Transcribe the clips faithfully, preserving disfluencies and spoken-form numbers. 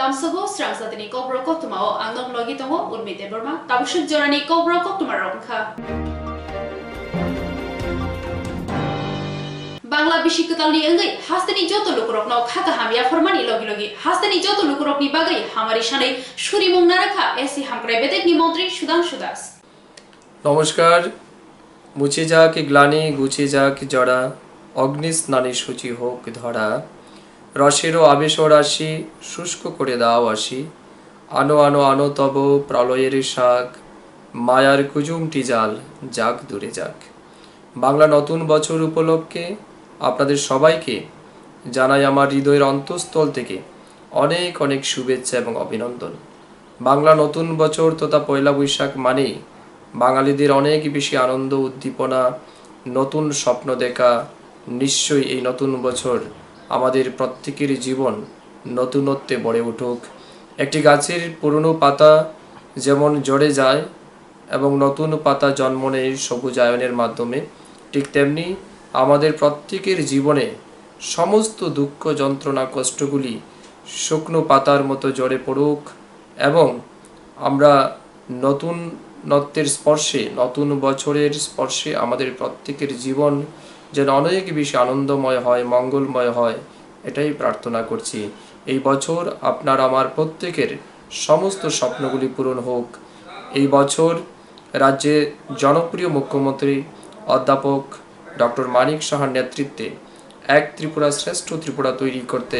Tamsogo srang satini kokborok koktwmao ang nok logi tongo Urmi Debbarma. Tabuk swk jorani kokborok koktwma rok wngkha. Bangla bisi kwtalni wngwi hasteni joto lukurokno kha kaham yapharmani logi logi hasteni joto lukurokni bagwi hamari sanwi surimung narakha S C hamkrai bedekni montri Sudhangshu Das. নমস্কার। মুছে যাক গ্লানি, ঘুচে যাক জরা, অগ্নিস্নানে শুচি হোক ধরা। রসেরও আবেশ রাশি শুষ্ক করে দাও আসি। আনো, আনো, আনো তব প্রলয়ের শাক, মায়ার কুজুমটি জাল, যাক দূরে যাক। বাংলা নতুন বছর উপলক্ষে আপনাদের সবাইকে জানাই আমার হৃদয়ের অন্তঃস্থল থেকে অনেক অনেক শুভেচ্ছা এবং অভিনন্দন। বাংলা নতুন বছর তথা পয়লা বৈশাখ মানেই বাঙালিদের অনেক বেশি আনন্দ, উদ্দীপনা, নতুন স্বপ্ন দেখা। নিশ্চয়ই এই নতুন বছর আমাদের প্রত্যেকের জীবন নতুনত্বে ভরে উঠুক। একটি গাছের পুরনো পাতা যেমন ঝরে যায় এবং নতুন পাতা জন্ম নেয় সবুজায়নের মাধ্যমে, ঠিক তেমনি আমাদের প্রত্যেকের জীবনে সমস্ত দুঃখ, যন্ত্রণা, কষ্টগুলি শুকনো পাতার মতো ঝরে পড়ুক এবং আমরা নতুনত্বের স্পর্শে, নতুন বছরের স্পর্শে আমাদের প্রত্যেকের জীবন যেন অনেক বেশি আনন্দময় হয়, মঙ্গলময় হয়, এটাই প্রার্থনা করছি। এই বছর আপনার আমার প্রত্যেকের সমস্ত স্বপ্নগুলি পূরণ হোক। এই বছর রাজ্যে জনপ্রিয় মুখ্যমন্ত্রী অধ্যাপক ডক্টর মানিক সাহার নেতৃত্বে এক ত্রিপুরা শ্রেষ্ঠ ত্রিপুরা তৈরি করতে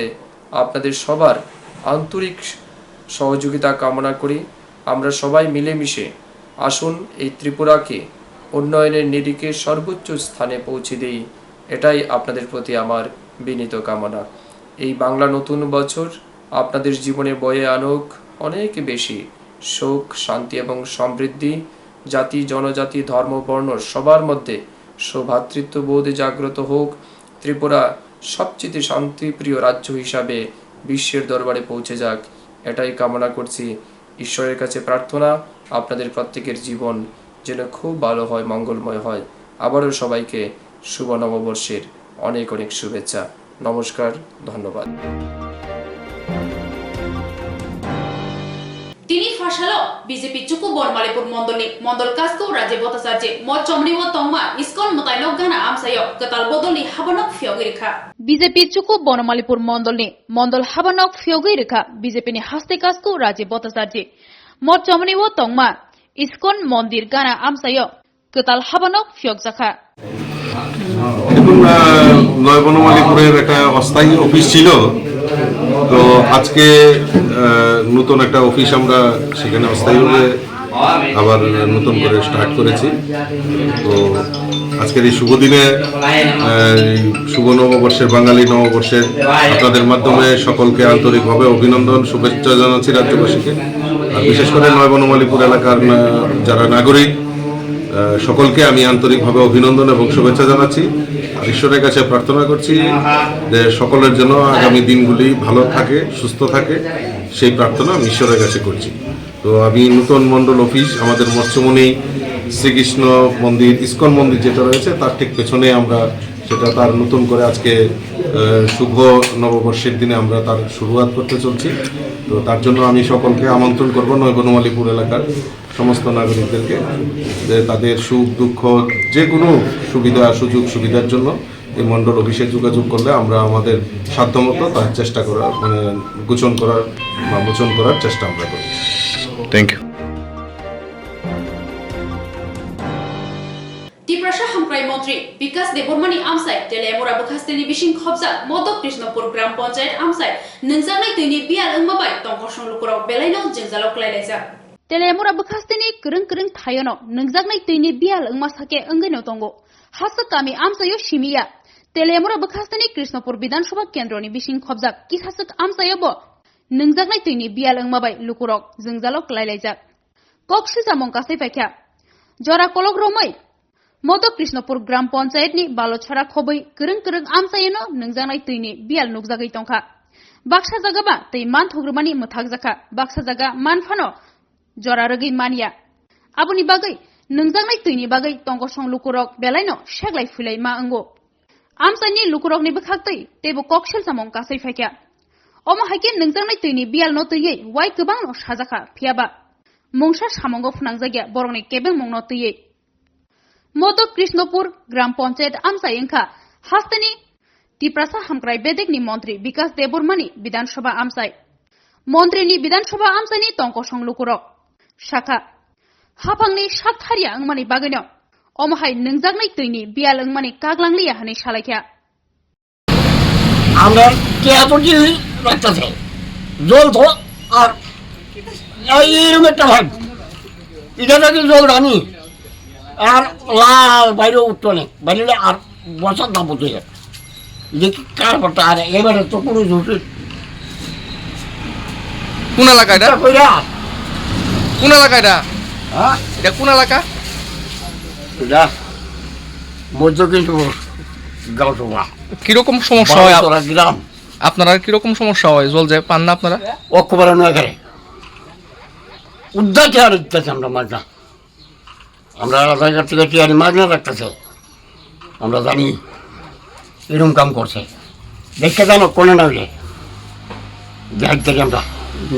আপনাদের সবার আন্তরিক সহযোগিতা কামনা করি। আমরা সবাই মিলেমিশে আসুন এই ত্রিপুরাকে উন্নয়নের নিরিখে সর্বোচ্চ স্থানে পৌঁছে দেই, এটাই আপনাদের প্রতি আমার বিনীত কামনা। এই বাংলা নতুন বছর আপনাদের জীবনে বয়ে আনুক অনেক বেশি সুখ, শান্তি এবং সমৃদ্ধি। জাতি, জনজাতি, ধর্ম, বর্ণ সবার মধ্যে সৌভ্রাতৃত্ববোধ জাগ্রত হোক। ত্রিপুরা সবচেয়ে শান্তিপ্রিয় রাজ্য হিসাবে বিশ্বের দরবারে পৌঁছে যাক, এটাই কামনা করছি। ঈশ্বরের কাছে প্রার্থনা, আপনাদের প্রত্যেকের জীবন যেন খুব ভালো হয়, মঙ্গলময় হয়। আবারও সবাইকে শুভ নববর্ষের অনেক অনেক শুভেচ্ছা। নমস্কার, ধন্যবাদ। Tini phasalo B J P Chuku Bonmalipur Mondolni Mondol Kasku Rajiv Bhattacharjee Mochomni o tongma Iskon mwtaino gana amsaio kwtal bodolni habanok phiyogwi rwkha. B J P Chuku Bonmalipur Mondolni Mondol habanok phiyogwi rwkha B J P ni haste Kasku Rajiv Bhattacharjee Mochomni o tongma Iskon Mondir gana amsaio kwtal habanok phiyokjakha. এখন আহ, নয় বনমালীপুরের একটা অস্থায়ী অফিস ছিল। তো আজকে আহ, নতুন একটা অফিস আমরা সেখানে অস্থায়ীভাবে আবার নতুন করে স্টার্ট করেছি। তো আজকের এই শুভ দিনে আহ, এই শুভ নববর্ষের, বাঙালি নববর্ষের আপনাদের মাধ্যমে সকলকে আন্তরিকভাবে অভিনন্দন, শুভেচ্ছা জানাচ্ছি রাজ্যবাসীকে। আর বিশেষ করে নয় বনমালীপুর এলাকার আহ, যারা নাগরিক, আহ, সকলকে আমি আন্তরিকভাবে অভিনন্দন এবং শুভেচ্ছা জানাচ্ছি। আর ঈশ্বরের কাছে প্রার্থনা করছি যে সকলের জন্য আগামী দিনগুলি ভালো থাকে, সুস্থ থাকে, সেই প্রার্থনা আমি ঈশ্বরের কাছে করছি। তো আমি নতুন মণ্ডল অফিস, আমাদের মৎস্যমণি শ্রীকৃষ্ণ মন্দির, ইস্কন মন্দির যেটা রয়েছে, তার ঠিক পেছনে আমরা সেটা তার নতুন করে আজকে আহ, শুভ নববর্ষের দিনে আমরা তার শুরুয়াত করতে চলছি। তো তার জন্য আমি সকলকে আমন্ত্রণ করব নয় বনমালীপুর এলাকার সমস্ত নাগরিকদেরকে, যে তাদের সুখ দুঃখ, যে কোনো সুবিধা সুযোগ সুবিধার জন্য এই মণ্ডল অফিসে যোগাযোগ করলে আমরা আমাদের সাধ্যমতো তার চেষ্টা করার, মানে, গোচন করার বা মোচন করার চেষ্টা আমরা করি। Thank you. Tiprasa Hamkrai Montri Bikas Debbarmani amsai Teliamura bwkhasteni bising khobjak Modok Krishnapur Gram Panchayat amsai nungjaknai twini biyal wngma bai tongkosong lukurok belaino jwngjalo kwlailaijak. Teliamura bwkhasteni kwrwng kwrwng thaiono nungjaknai twini biyal wngma sake wngwino tongo. Haswk kami amsaio simiya. Teliamura bwkhasteni Krishnapur Bidhan Sabha Kendroni bising khobjak kisaswk amsaio bo nungjaknai twini biyal wngma bai lukurok jwngjalo kwlailaijak. Kok silchamung kasai paikha. Jora kolok romwi Modok Krishnapur Gram Panchayat ni Balochhara khobwi kwrwng kwrwng amchaino nungjaknai twini biyal nukjagwi tongkha. Baksa jaga ba twi man thugrwmani mwthakjakha, baksa jaga man phano jora rwgwi manya. Aboni bagwi nungjaknai twini bagwi tongkosong lukurok belaino seglai phwilai ma wngo. Amchaini lukurokni bwkhaktwi teibo kok silchamung kasai phaikha. Omo hai khe nwngjaknai twini biyalno twiwi wai kwbangno sajakha, phiyaba mungsa samungo phnangjakya borokni kebengmungno twiwi. Modok Krishnopur Gram Panchayat amchai wngkha hasteni Tiprasa hamkrai bedekni montri Bikas Debbarmani Bidhan Sabha amchai. Montrini Bidhan Sabha amchaini tongkosong lukurok sakha, haphangni sak tharya wngmani bagwino omo hai nwngjaknai twini biyal wngmani kaglangliya hwnwi salaikha. আমরা টিয়া তো কি রাখতেছে, জল তো আর এইরকম একটা ভাব, এটা যদি জল জানি আর লাল বাইরে উঠতো না, বাইরে আর বছর দাম হতো। এটা কি কার কথা? আর এবারে তো কোনো জোর কোন এলাকা এটা? কইরা কোন এলাকা এটা? হ্যাঁ, এটা কোন এলাকা? এটা মধ্য কিন্তু গাঁও সভা। কিরকম সমস্যা হয় আপ-, বারোতলা গ্রাম। আপনারা কিরকম সমস্যা হয়? জল যে পান না আপনারা? অক্ষবারণ এখানে উদ্ধার চেয়ার দিতেছে আমরা মাঝে। আমরা রাস্তাঘাট থেকে চেয়ার মাঝে রাখতেছে। আমরা জানি এরকম কাম করছে। দেখতে জানো কোনে না হইলে। দেখ দেখি আমরা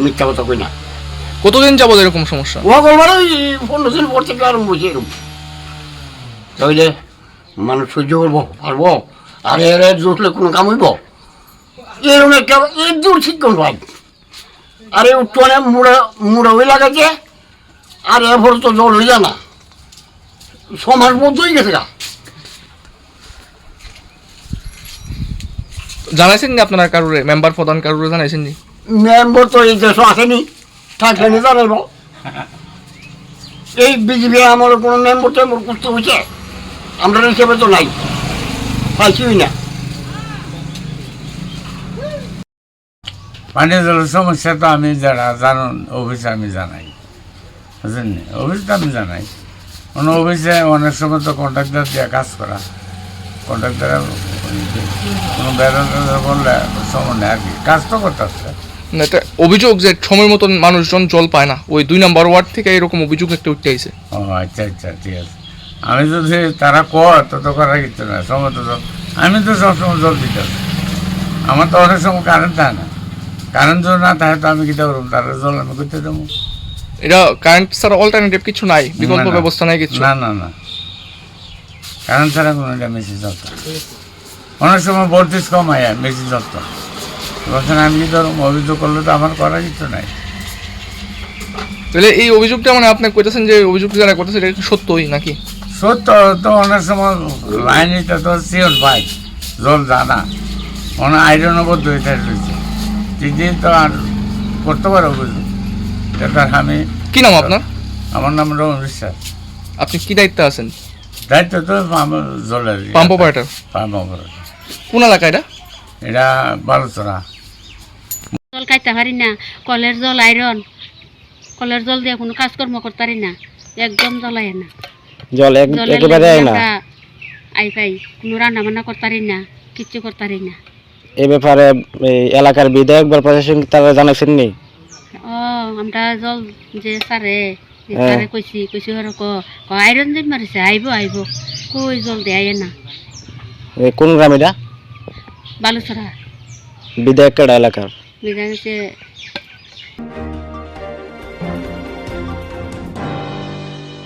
মিথ্যা কথা কই না। কতদিন যাবত এরকম সমস্যা? ও বলবার ওই পনেরো দিন পর থেকে আরম্ভ হয়েছে এরকম। তাহলে মানুষ সহ্য করবো, পারবো? আর এর এর জোর হলে কোনো কাম হইব? এরকম একটা একদম ঠিক করবো ভাই। আরে উঠোনে মুড়া, মুড়া হয়ে লাগাচ্ছে, আর এরপর তো জল হয়ে যায় না। সমাজ বদ্ধ হয়ে গেছে গা। জানাইছেন নি আপনারা কারুরে, মেম্বার প্রধান কারুরে জানাইছেন নি? মেম্বার তো এই দেশে আসেনি, থাকলে নি জানাইবো। এই বিজেপি আমলে কোনো মেম্বার টেম্বার করতে হয়েছে, আমরা হিসেবে তো নাই, পাইছিই না। পানীয় জলের সমস্যা তো আমি যারা জানেন, অফিসে আমি জানাই, বুঝলেন নি? অফিসে তো আমি জানাই। কোনো অফিসে অনেক সময় তো কন্ট্রাক্টর দিয়ে কাজ করা, কন্ট্রাক্টর কোনো বেড়া টেড়া বললে সময় নেই আর কি, কাজ তো করতে আসছে। না, এটা অভিযোগ যে সময় মতন মানুষজন জল পায় না, ওই দুই নম্বর ওয়ার্ড থেকে এরকম অভিযোগ একটা উঠে আইছে। ও আচ্ছা, আচ্ছা, ঠিক আছে। আমি যদি তারা কয়, তো, তো করার কিচ্ছু না, সময় তো জল, আমি তো সবসময় জল দিতে হবে। আমার তো অনেক সময় কারেন্ট থাকে না, কারেন্ট যদি না থাকে, তো আমি কিতা করবো? তারা জল আমি করতে দেবো। এটা কারেন্ট ছাড়া অল্টারনেটিভ কিছু নাই, বিকল্প না, না। ব্যবস্থা নাই কিছু? না, না, না, কারেন্ট ছাড়া কোনো এটা মেশিন চলতো না। অনেক সময় ভোল্টেজ কম হয়, মেশিন চলতো না। বলছেন, আমি কি ধরুন, অভিযোগ করলে তো আমার করার কিছু নাই। তাহলে এই অভিযোগটা মানে আপনি কইতেছেন যে অভিযোগটা যারা করতেছে এটা কি সত্যই নাকি? সত্য তো, অনেক সময় লাইন এটা তো সিওর ভাই, জল জানা, অনেক আয়রনও বদ্ধ হয়ে থাকে রয়েছে। যদি তো আর করতে পারে অভিযোগ, এটা তার আমি কি নাম আপনার? আমার নাম রমন বিশ্বাস। আপনি কি দায়িত্বে আছেন? দায়িত্ব তো আমার জলের ইয়ে। Pump operator? Pump operator. কোন এলাকা এটা? এটা বালুচরা। জল খাইতে পারি না, কলের জল আয়রন, কলের জল দিয়ে কোনো কাজকর্ম করতে পারি না, একদম জল আয় না। জল এক-, জলের একেবারে লাগি আয় না? আমরা আই পাই, কোনো রান্না বান্না করতে পারি না, কিচ্ছু করতে পারি না। এ ব্যাপারে এই এলাকার বিধায়ক বা প্রশাসন তারা জানাইছেন নি? ও, আমরা জল যে স্যারে, যে হ্যাঁ। স্যারে কইছি, কইছি ওরা ক, ক আয়রন যে মারিছে, আইবো, আইবো। কই জল দেয় না। এ কোন গ্রাম এটা? বালুচরা। বিধায়ক কেডা এলাকার? বিধায়ক হচ্ছে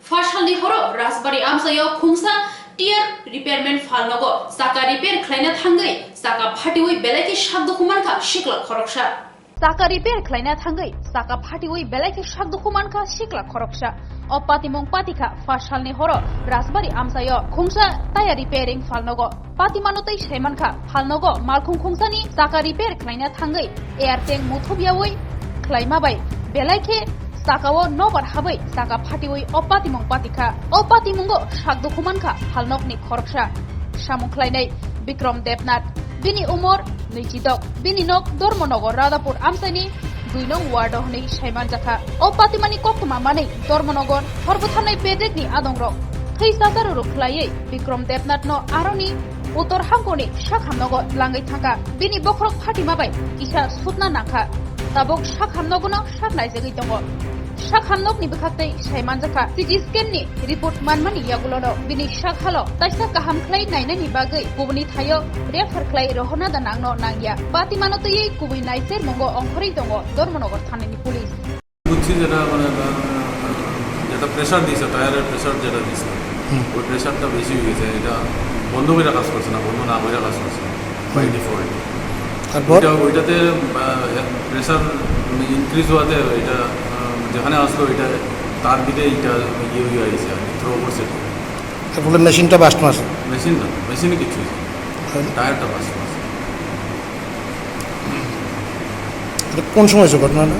Phasalni horo Rajbari amchaio khungsa tire repairman phalnogo chaka repair khlaina thangwi chaka phatiwi belai khe sak dukhu mankha sikla khoroksa. Chaka repair khlaina thangwi chaka phatiwi belai khe sak dukhu mankha sikla khoroksa. O patimung patikha Phasalni horo Rajbari amchaio khungsa tire repairing phalnogo. Patimano tei saimankha, phalnogo malkhung khungsani chaka repair khlaina thangwi air tank muthubyawi khlaima bai belai khe chakao nobar habwi chaka phatiwi o patimung patikha. O patimungo sak dukhu mankha phalnokni khoroksa. Samung khlainai Bikrom Debnath, bini umor nwichidok, bini nok Dharmanagar Radhapur amchaini dui nong ward o hwnwi saimanjakha. O patimani koktwma manwi Dharmanagar Horbwtharnai bedekni adongrok thwi chacharuru khlaiwi Bikrom Debnathno aroni Uttor Hangkoni sakhamnogo langwi thangkha. Bini bokhorok phatima bai kisa sutna nangkha. Tabuk sakhamnogono sak naijagwi tongo. Sak hamnokni bwkhaktwi sai manjakha, C T scan ni report manmani yagulono bini sakhalo taisa kaham khlai nainani bagwi kubuni thaio refer khlai rohorna da nangno nangya. Patimano twiwi kubui naiser mungo ongkhorwi tongo Dharmanagar thanani police. বুঝছি যেটা মানে, আহ, যেটা প্রেশার দিছে, টায়ারের প্রেশার যেটা দিছে, হুম। ওই প্রেশারটা বেশি হয়ে গেছে। এটা বন্ধ করে কাজ করছে না, বন্ধ না করে কাজ করছে না, বাই হুম। ডিফল্ট। তারপর? ওইটা, ওইটাতে, আহ, প্রেশার মানে ইনক্রিজ হওয়াতে ওইটা, আহ, যেখানে আসলো ওইটা তার দিকে এইটা ইয়ে হয়ে গেছে আর কি, থ্রো করছে। এর ফলে মেশিনটা বাস্ট মারছে? মেশিন না, মেশিনে কিছু হয়েছে না। তাহলে? টায়ারটা বাস্ট মারছে। এটা কোন সময় হয়েছে ঘটনাটা?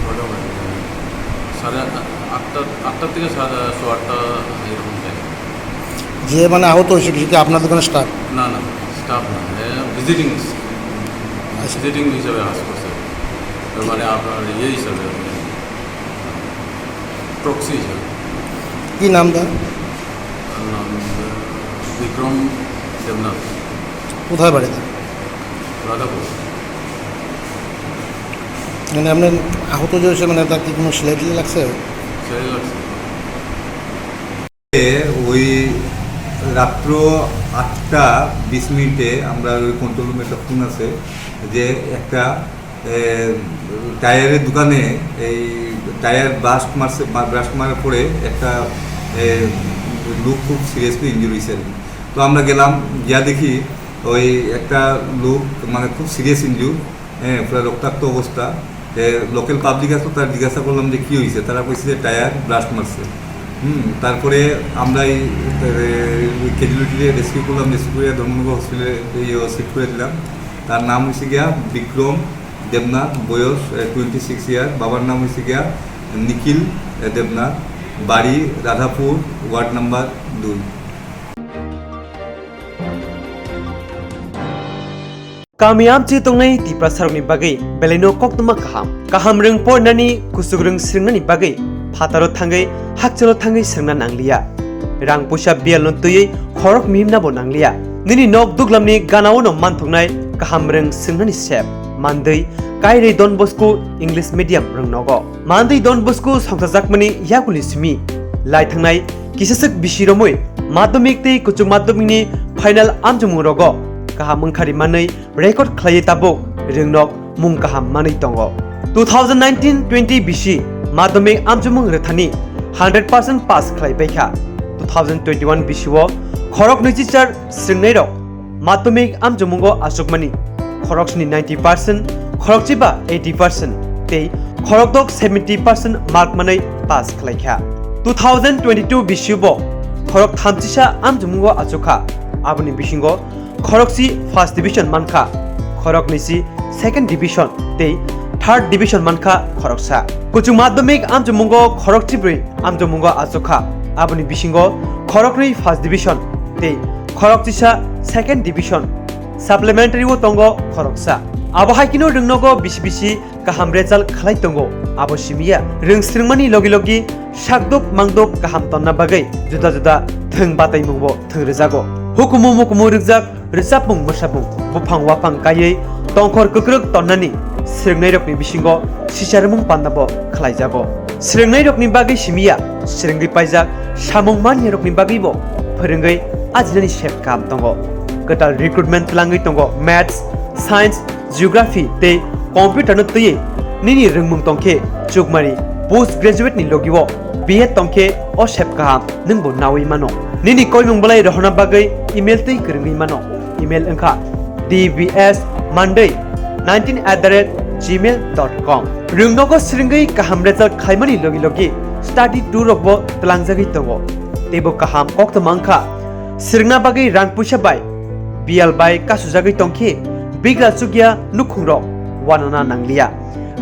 মোটামুটি সাড়ে আট-, আটটা, আটটা থেকে সাড়ে, সোয়া আটটা এরকম টাইম। যে মানে আহত হয়েছে, সে কি আপনার দোকানের স্টাফ? না, না, স্টাফ না, এ, ভিজিটিং, আচ্ছা। ভিজিটিং হিসাবে কাজ করছে। তার মানে আপনার ইয়ে হিসাবে, প্রক্সি হিসাবে। কি নাম তার? তার নাম বিক্রম দেবনাথ। কোথায় বাড়ি তার? রাধাপুর। মানে, আপনার আহত যে হয়েছে, মানে, তার কি কোনো সেলাই টেলাই লাগছে? সেলাই লাগছে। ওই রাত্র আটটা বিশ মিনিটে আমরা ওই কন্ট্রোল রুমে একটা ফোন আছে যে একটা, এ, টায়ারের দোকানে এই টায়ার ব্লাস্ট মারছে, মা-, ব্লাস্ট মারার পরে একটা, এ, লোক খুব সিরিয়াসলি ইনজুরি হয়েছে আর কি। তো আমরা গেলাম, গিয়া দেখি ওই একটা লোক মানে খুব সিরিয়াস ইনজুর, হ্যাঁ, পুরো রক্তাক্ত অবস্থা। তে লোকাল পাবলিক আসলো, তার জিজ্ঞাসা করলাম যে কি হয়েছে, তারা কইছে যে টায়ার ব্লাস্ট মারছে। হুম, তারপরে আমরা এই, এ, ওই ক্যাজুয়ালিটিরে রেস্কিউ করলাম, রেস্কিউ করে ধর্মনগর হসপিটালে এই, ও, শিফট করে দিলাম। তার নাম হয়েছে গিয়া বিক্রম দেবনাথ, বয়স, এ, টোয়েন্টি সিক্স ইয়ার। বাবার নাম হয়েছে গিয়া নিখিল, এ, দেবনাথ, বাড়ি রাধাপুর, ওয়ার্ড নাম্বার দুই। Kami amchwi tongnai Tiprasarokni bagwi belaino koktwma kaham. Kaham rwng porinani, kuchuk rwng swrwngnani bagwi phataro thangwi, hakchalo thangwi swrwngna nangliya. Rang puisa biyalno twiwi khorok mihimnabo nangliya. Nini nok duglamni ganaono manthoknai kaham rwng swrwngnani sep. Mandwi, Kairwi Don Bosco English Medium rwng nogo. Mandwi Don Bosco songchajakmani yakuli simi lai thangnai kisaswk bisi romwi madhyamik tei kuchuk madhyamikni final amchomung rogo kaham wngkhari manwi record khlaiwi tabuk rwngnok mung kaham manwi tongo. Two thousand nineteen twenty bisi madhyamik amchomung rwthani hundred percent pass khlai paikha. Two thousand twenty-one bisio khorok nwichichar swrwngnairok madhyamik amchomungo achukmani khoroksni ninety percent, khorokchiba eighty percent tei khorokdok seventy percent mark manwi pass khlaikha. Two thousand twenty-two bisibo khorok thamchisa amchomungo achukha, aboni bisingo khorokchi first division mankha, khoroknwisi second division tei third division mankha khoroksa. Kuchuk madhyamik amchomungo khorokchibrwi amchomungo achukha, aboni bisingo khoroknwi first division tei khorokchisa second division. Supplementary o tongo khoroksa. Abo hai kheno rwngnogo bisi bisi kaham result khlai tongo. Abo simiya rwng swrwngmani logi logi sakdok mangdok kaham tonna bagwi juda juda thwng bataimungbo thwng rwjago. Hukumu mukumu rwkjak rwchapmung mwsapmung, buphang waphang kaiwi tongkhor kwkrwk tonnani swrwngnairokni bisingo sicharmung pandabo khlaijago. Swrwngnairokni bagwi simiya, swrwngwi paijak samung maniyarokni bagwibo phwrwngwi ajinani sep kaham tongo. Kwtal recruitment twlangwi tongo Maths, Science, Geography tei Computer no twiwi nini rwngmung tongkhe chukmani post graduate ni logi o B Ed tongkhe o sep kaham nwngbo nawi mano. Nini koimung belai rohorna bagwi email twi kwrwngwi mano. Email wngkha D B S Monday nineteen at the rate gmail dot com. Rwngnogo swrwngwi kaham result khlaimani logi logi study tour rokbo twlangjagwi tongo. Teibo kaham koktwma wngkha swrwngna bagwi rang puisa bai biyal bai kasujagwi tongkhe bigra chukya nukhungrok wanana nangliya.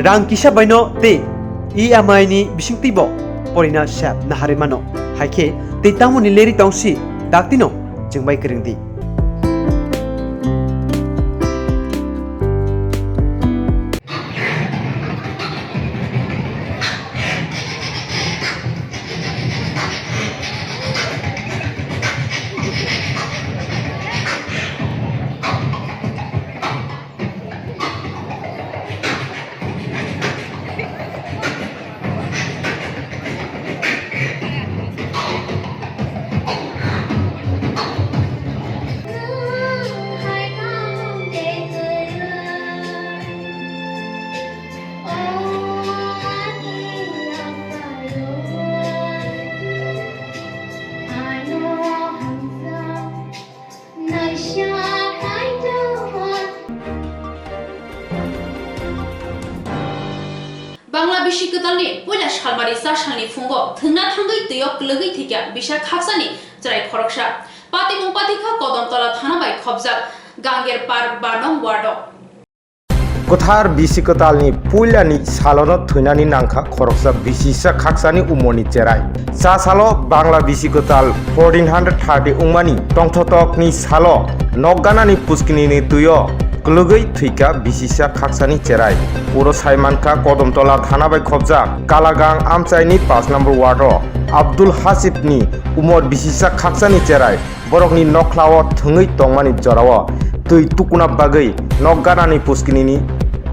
Rang kisa baino tei E M I ni bisingtwibo porina sep naharwi mano. Haikhe tei tamoni leri tongsi daktino chwngbai kwrwngdi. Kwtalni puila salmari cha salni phungo thwngna thangwi twio kwlwgwi thwikha bisa khaksani chwrai khoroksa. Patimung patikha Kodomtola thana bai khopjak Gangerpar ba nong ward o. Kwthar bisi kwtalni puilani salono thwinani nangkha khoroksa bisisa khaksani umorni cherai. Cha salo Bangla bisi kwtal fourteen hundred thirty wngmani tongthotokni salo nokganani puskinini twio kwlwgwi thwikha bisisa khaksani cherai. Uro saimankha Kodomtola thana bai khopjak Kalagang amchaini pash number ward o Abdul Hasibni umor bisisa khaksani cherai. Borokni nokhlao thwngwi tongmani jorao twi tukuna bagwi nokganani puskinini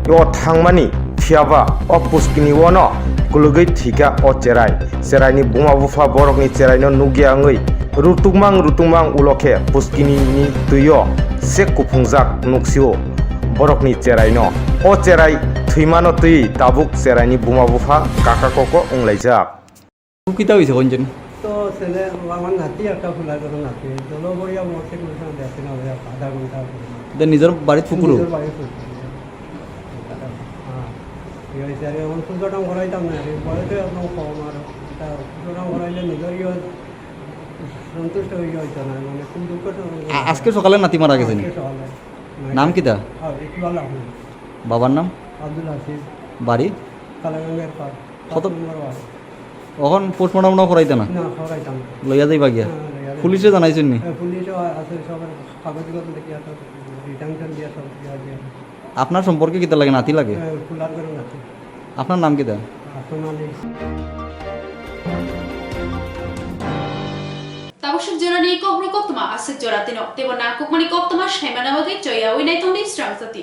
o thangmani, phiyaba o puskini ono kwlwgwi thwikha o cherai. Cheraini buma bupha borokni cheraino nukya wngwi rutukmang rutukmang ulo khe puskinini twio se kuphungjak nuksio borokni cheraino. O cherai thwimano twi tabuk cheraini buma bupha kaka koko wnglaijak. Kita hoise koinjon? তো ছেলে আমার নাতি একটা ফুলার করে নাতি, দলবরিয়া মোটরসাইকেল উঠে দেখে না ভাইয়া, আধা ঘন্টা করে। দে নিজের বাড়িত ফুকুরো? নিজের বাড়িত ফুকুরো। হ্যাঁ। ঠিক আছে, আমি এখন পুজোটা করাইতাম না, আর পরে তো এখন কম আর, এটা পুজোটা করাইলে নিজেরই হয়, সন্তুষ্ট হয়ে হইতো না, মানে খুব দুঃখ তো। আ-, আজকে সকালে নাতি মারা গেছে নি? আজকে সকালে। নাম কিতা? হ্যাঁ, ইকবাল আহমেদ। বাবার নাম? আব্দুল হাসিব। বাড়ি? কালাগাঙ্গের পার। কত? পাঁচ নম্বর ওয়ার্ড। অখন পোস্টমর্টম না করাইতা না? না, করাইতাম না। লইয়া যাইবা গিয়া? হ্যাঁ, লইয়া যাইবা। পুলিশে জানাইছেন নি? হ্যাঁ, পুলিশও আছে, সব কাগজ পত্র দেখিয়া সব রিটার্ন টার্ন দিয়া সব দিয়া দিয়া। আপনার সম্পর্কে কিতা লাগে? নাতি লাগে? হ্যাঁ, ফুলার করে নাতি। আপনার নাম কিতা? হাসান Ali. Tabuk suk jorani kokborok koktwma aswk jora tino teibo nangkukmani koktwma saimana bagwi choya wi naithokni srang jati.